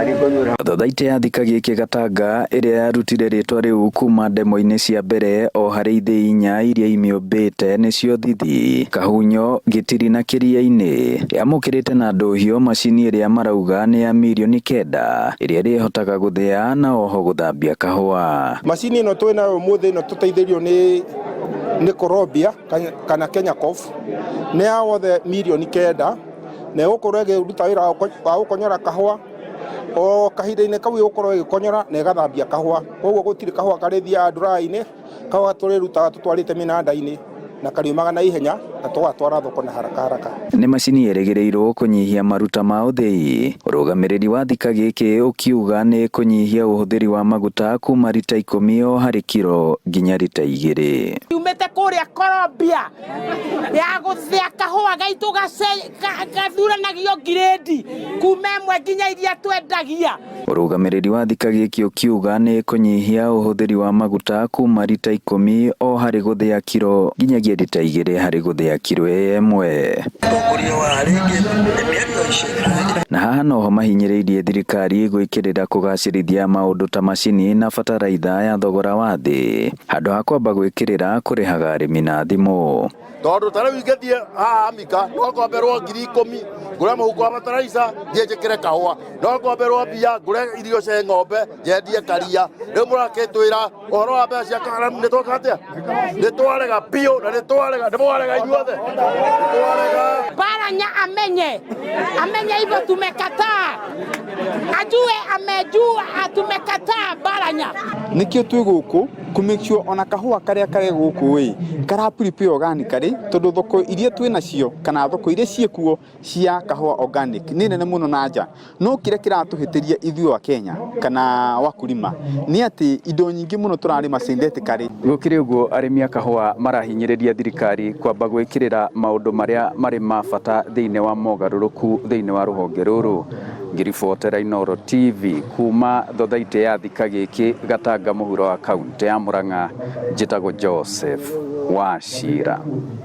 Thothaitĩ ya Thika Gĩkĩ Gatanga ĩrĩa yarutire rĩtwa rĩu kuma ndemwa-inĩ cia mbere o harĩ ithĩi inya iria imĩũmbĩte nĩcio Thithi, Kahunyo, Gĩtiri na Kĩria-inĩ, yamũkĩrĩte na ndũhio macini ĩrĩa marauga nĩ ya mirioni 9 ĩrĩa ĩrĩhotaga gũthĩa na oho gũthambia kahũa. Macini ĩno twĩ nayo ũmũthĩ ĩno tũteithĩrio nĩ Colombia kana Kenya Coff nĩ ya wothe mirioni 9 na ĩgũkorwo ĩkĩruta wĩra wa gũkonyora kahũa o kahinda-inĩ kau, ĩgũkorwo ĩgĩkonyora na ĩgathambia kahũa. Koguo gũtirĩ kahũa karĩthiaga ndũraĩ-inĩ, kahũa tũrĩrutaga tũtwarĩte mĩnanda-inĩ na kariumaga na ihenya na tũgatwara thoko na haraka haraka. Nĩ macini ĩrĩgĩrĩirwo kũnyihia maruta ma ũthĩi. Ũrũgamĩrĩri wa Thika Gĩkĩ ũkiuga nĩ kũnyihia ũhũthĩri wa maguta kuma rita 10 o harĩ kiro nginya rita 2. Yumĩte kũrĩa Colombia ya gũthĩa kahũa gaitũ gathuranagio ngirĩndi kuma 1 nginya iria twendagia. Ũrũgamĩrĩri wa Thika Gĩkĩ ũkiuga nĩ kũnyihia ũhũthĩri wa maguta kuma rita 10 o harĩ gũthĩa kiro nginyagia rita 2 harĩ gũthĩa kiro 1. Na haha noho mahinyĩrĩirie thirikari gwĩkĩrĩra kũgacĩrithia maũndũ ta macini na bataraitha ya thogora wa thĩ handũ ha kwamba gwĩkĩrĩra kũrĩhaga arĩmi na thimũ. Tondũ ta rĩu ingĩthiĩ haha Amika no ngomberwo 10,000 ngũre mũhuko wa bataraica thiĩ njĩkĩre kahũa, no ngomberwo mbia ngũre irio cia ng'ombe nyendie karia. Rĩu mũrakĩtwĩra ũhoro wa mbeca cia karamu, nĩ tweka atĩa? Nĩ twarega biũ na nĩ twarega, nĩ mwarega inyuothe, nĩ twarega. Paranya amenye hivyo tumekataa, ajue amejua tumekataa Paranya. Nikio twĩ gũkũ kũ make sure ona kahũa karĩa karĩ gũkũ ĩ kara prepare organically, tondũ thoko iria twĩ nacio kana thoko iria ciĩkuo cia kahũa organic nĩ nene mũno na nja. No kĩrĩa kĩratũhĩtĩria ithuĩ wa Kenya kana wakulima nĩ atĩ indo nyingĩ mũno tũrarĩma synthetically. Gũkĩrĩ ũguo, arĩmi a kahũa marahinyĩrĩria thirikari kwamba gwĩkĩrĩra maũndũ marĩa marĩ ma bata thĩinĩ wa mogarũrũku thĩinĩ wa rũhonge rũrũ. Ngĩribotera Inooro TV kuma thothaitĩ ya Thika Gĩkĩ Gatanga mũhuro wa kaunti ya Murang'a, njĩtagwo Joseph Wachira.